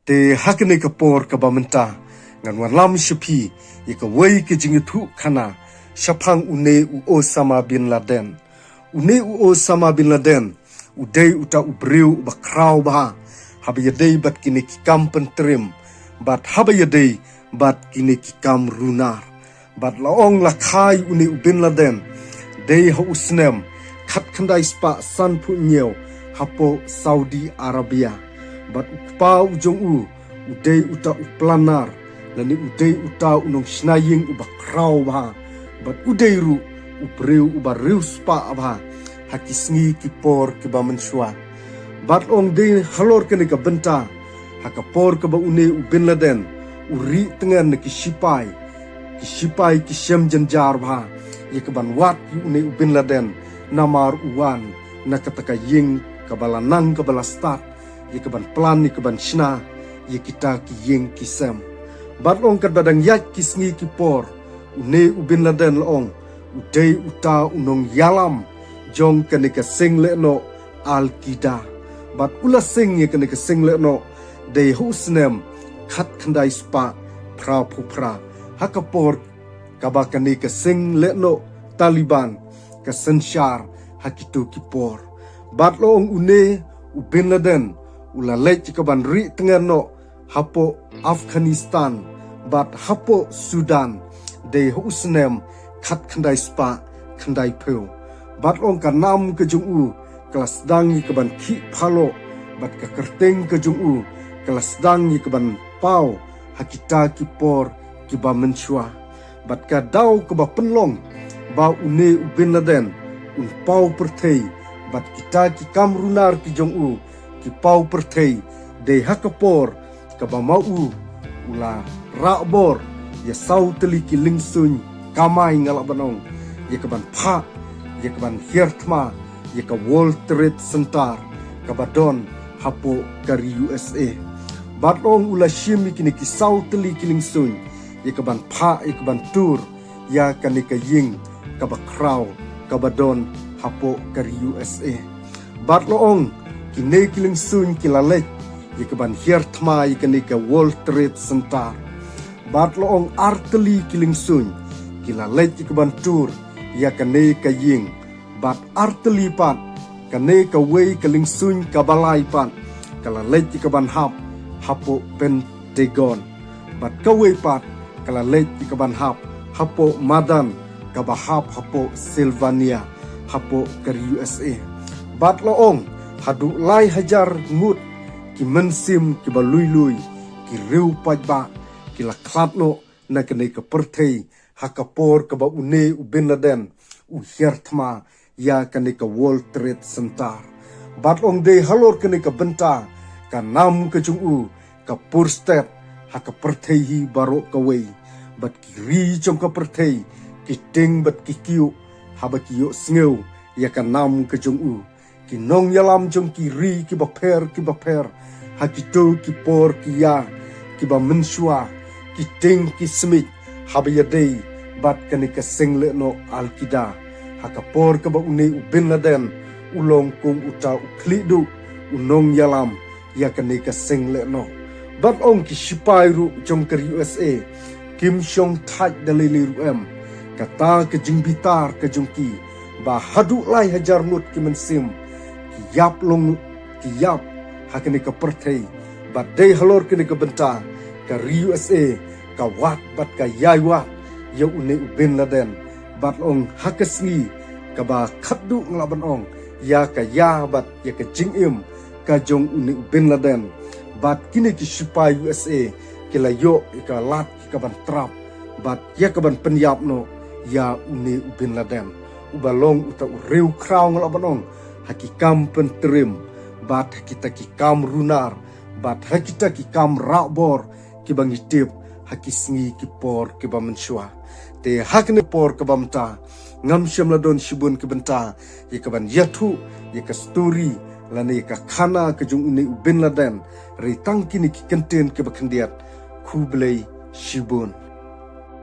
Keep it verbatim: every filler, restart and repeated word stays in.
Te ha kane ka por kaba mynta ngan wanlam sha phi ïa kawei ka jingïathuhkhana shaphang une u Osama bin Laden. Une u Osama bin Laden u dei uta u briew uba khraw bha haba ïadei bad kine ki kam pyntriem bad haba ïadei bad kine ki kam runar. Bad la ong la kha ïa une u Bin Laden dei ha u snem khatkhyndai spah sanphew hynñiew hapoh Saudi Arabia. Bad u kpa u jong u u dei uta u planner lane u dei uta u nongshna ïing uba khraw bha. Bad u dei ruh u briew uba riewspah bha ha ki sngi ki por kiba mynshuwa. Bad la ong dei halor kane ka bynta ha ka por kaba une u Bin Laden u rieh tngen na ki shipai, ki shipai ki shem jynjar bha ïa kaban wad ïa une u Bin Laden namar u wan na kata ka ïing kaba la nang kaba la stad ïa kaban plan ïa kaban shna ïa kita ki ïing ki sem. Bad la ong katba dang ïaid ki sngi ki por une u Bin Laden la ong u dei uta u nongïalam jong kane ka seng lehnoh Al Qaeda. Bad u la seng ïa kane ka seng lehnoh dei ha u snem khatkhyndai spah phraphew phra ha ka por kaba kane ka seng lehnoh Taliban ka synshar ha kito ki por. Bad la ong une u Bin Laden u la leit ïa kaban rieh tngen noh hapoh Afghanistan bad hapoh Sudan dei ha u snem khatkhyndai spah khyndaiphew. Bad la ong ka nam ka jong u ka la sdang ïa kaban khih phaloh bad ka kyrteng ka jong u ka la sdang ïa kaban paw ha kita ki por kiba mynshuwa. Bad ka daw kaba pynlong ba une u Bin Laden un paw pyrthei bad kita ki kam runar ki jong u ki paw pyrthei dei ha ka por kaba ma u u la rah bor ïa saw tylli ki liengsuiñ kamai nga lah ban ong ïa kaban phah ïa kaban hiar thma ïa ka World Trade Center kaba don hapoh ka ri U S A. Bad la ong u la shim ïa kine ki saw tylli ki liengsuiñ ïa kaban phah ïa kaban tur ïa kane ka ïing kaba khraw kaba don hapoh ka ri U S A. Bad la ong kine ki liengsuiñ ki la leit ïa kaban hiar thma ïa kane ka World Trade Center. Bad la ong ar tylli ki liengsuiñ ki la leit ïa kaban tur ïa kane ka ïing. Bad ar tylli pat kane kawei ka liengsuiñ kaba lai pat ka la leit ïa kaban hap hapoh Pentagon. Bad kawei pat ka la leit ïa kaban hap hapoh madan kaba hap hapoh Sylvania hapoh ka ri U S A. Bad la ong haduh lai hajar ngut ki mynsiem kiba lui lui ki riew paidbah ki la khlad noh na kane ka pyrthei ha ka por kaba une u Bin Laden u hiar thma ïa kane ka World Trade Center. Bad la ong dei halor kane ka bynta ka nam ka jong u ka pur stet ha ka pyrthei hi baroh kawei. Bad ki ri jong ka pyrthei ki tieng bad ki kyiuh haba ki ïohsngew ïa ka nam ka jong u. Ki nongïalam jong ki ri kiba pher kiba pher ha kito ki por ki ïa kiba mynshuwa ki tieng ki smit haba ïadei bad kane ka seng lehnoh Al Qaeda ha ka por kaba une u Bin Laden u long kum uta u khlieh duh u nongïalam ïa kane ka seng lehnoh. Bad la ong ki shipai ruh jong ka ri U S A kim shong thait da lei lei ruh em. Kata ka jingbitar ka jong ki ba haduh lai hajar ngut ki mynsiem ki ïap long ki ïap ha kane ka pyrthei. Bad dei halor kane ka bynta ka ri U S A ka wad bad ka ïai wad ïa une u Bin Laden. Bad la ong ha ka sngi kaba khatduh nga lah ban ong ïa ka ïa bad ïa ka jingim ka jong une u Bin Laden. Bad kine ki shipai U S A ki la ïoh ïa ka lad ïa kaban trap bad ïa kaban pynïap noh ïa une u Bin Laden uba long uta u riew khraw nga lah ban ong ha ki kam pyntriem bad ha kita ki kam runar bad ha kita ki kam rah bor kiba ngi tip ha ki sngi ki por kiba mynshuwa. Te ha kane por kaba mynta ngam shym la don shibun ki bynta ïa kaban ïathuh ïa ka story lane ïa ka khana ka jong une u Bin Laden. Hynrei tang kine ki kyntien kiba khyndiat. Khublei shibun.